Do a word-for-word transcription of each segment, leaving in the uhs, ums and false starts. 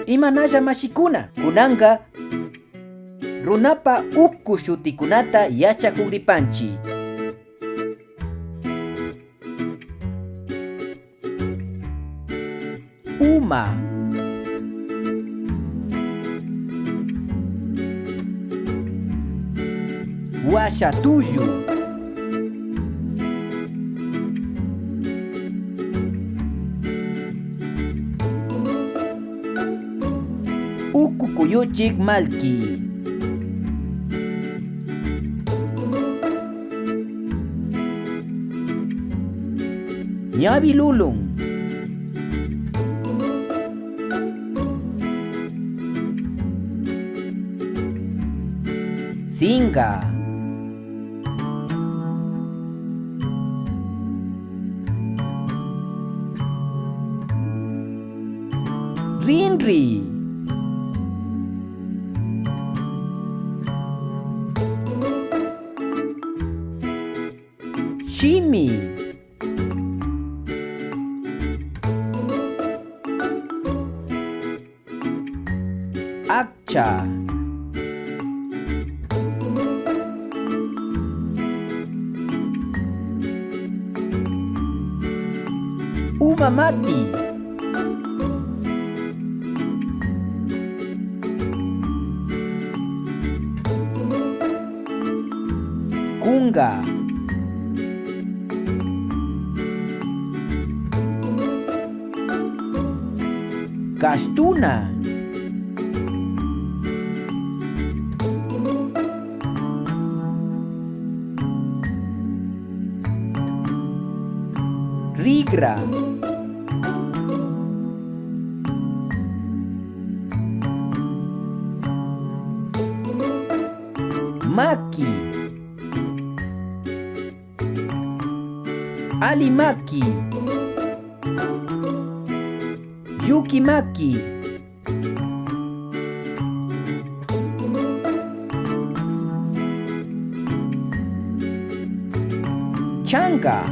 Imanalla mashikuna, kunanka runapa uku shutikunata yachakukripanchi. Uma. Washa tullu. Uku kuyuchik mallki. Ñawi lulun. Sinka. Rinri. Shimi. Akcha. Umamati. Kunka. Kashtuna. Rikra. Maki. Alli maki. Lluki maki. Chanka.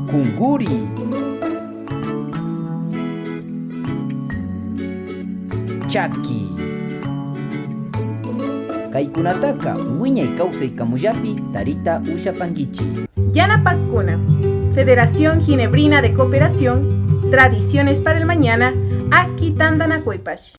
Kunkuri. Chaki. Kaykunataka wiñay kawsay kamullapi tarita ushapankichi. Yanapakkuna, Federación Ginebrina de Cooperación, Tradiciones para el Mañana, aki tantanakuypash.